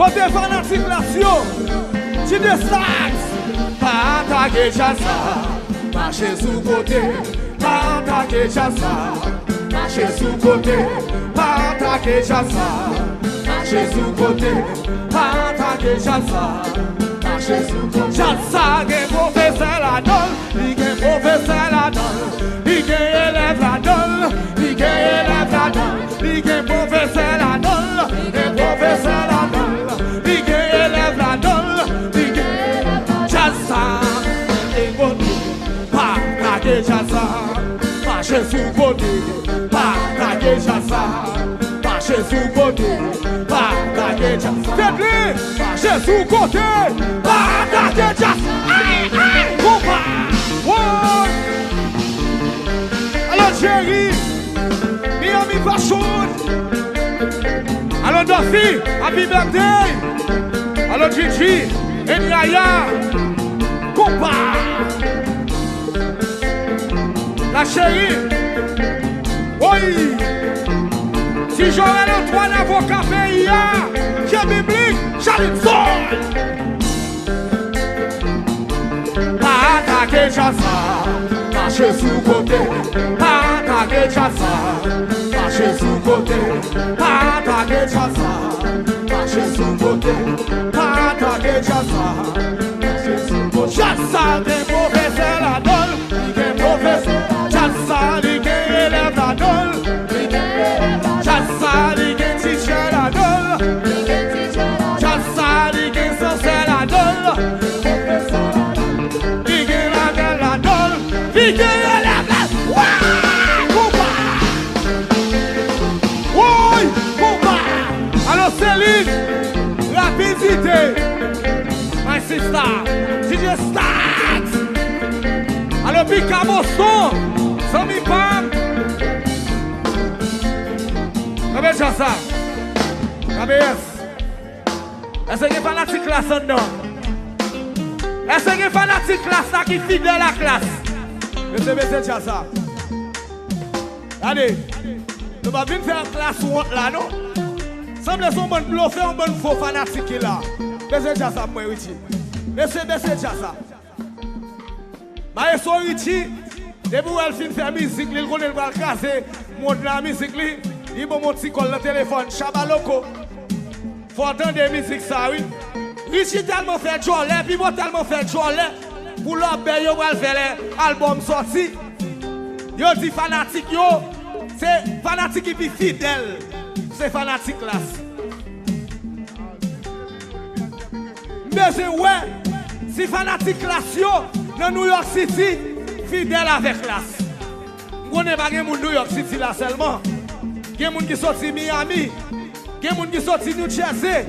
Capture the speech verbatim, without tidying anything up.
Kote fanatik Klass yo? Ti de Stacks. Pa atake djaz la. Mache sou kote. Pa atake djaz la. Mache sou kote. Pa atake djaz la. Mache sou kote. Pa atake djaz la. Mache sou kote. Djaz sa gen pwofesè ladan l. Li gen pwofesè ladan l, li gen elèv ladan l, li gen elèv ladan l, li gen pwofesè ladan l, li gen pwofesè ladan l, li gen elèv ladan l, li gen elèv ladan l. Djaz sa, e kote, pa atake djaz sa, mache sou kote, pa atake djaz sa. Mache sou kote, pa atake djaz. Fedly, mache sou kote, pa atake djaz. Ay, ay, konpa. Woy. Alò, Jerry, Miami Fashion. Alò, Duffy, happy birthday. Alò, Gigi, Enyaya, konpa. La cheri. Woy. Si Joel Antoine avoka peyi a, je biblik, Charizon. Pa atake djaz la, mache sou kote. Pa atake djaz la, mache sou kote. Pa atake djaz la, mache sou kote. Pa atake djaz la, mache sou kote. Djaz sa gen pwofesè ladan l, li gen pwofesè. Djaz sa li gen elèv ladan l, li gen elèv. Djaz sa li gen tichè ladan l, li gen tichè. Djaz sa li gen sansè ladan l, li gen lavèl ladan l, li gen elèv la. Woy, konpa! Woy, konpa! Alò, Celine, rapidite. My sister, D J Stacks. Alò, Pika Boston, zanmi pa m. Kanpe djaz sa. Kanpe, yes. Èske gen fanatik Klass anndan? Èske gen fanatik Klass la ki fidèl a Klass? Mesye, mesye, djaz sa. Gade, nou pa vin fè Klass wont la, non. Sanble se yon bann blofè, yon bann fo fanatik ki la. Bese djaz sa pou mwen, Richie. Bese, bese djaz sa. Maestro Richie, depi w wè l fin fè mizik li, l konnen l pral kraze mond la mizik li. Li ban m yon ti kòl nan telefòn, Shabba Loco. Fò w tande mizik sa, wi. Richie tèlman fè djòlè, Pipo tèlman fè djòlè. Pou lòbèy yo pral fè lè albòm sòti. Yo di fanatik yo, se fanatik ki pi fidèl, se fanatik Klass. M bezwen wè si fanatik Klass yo nan New York City fidèl avèk Klass. M konnen pa gen moun New York City la sèlman. Gen moun ki soti Miami. Gen moun ki soti New Jersey.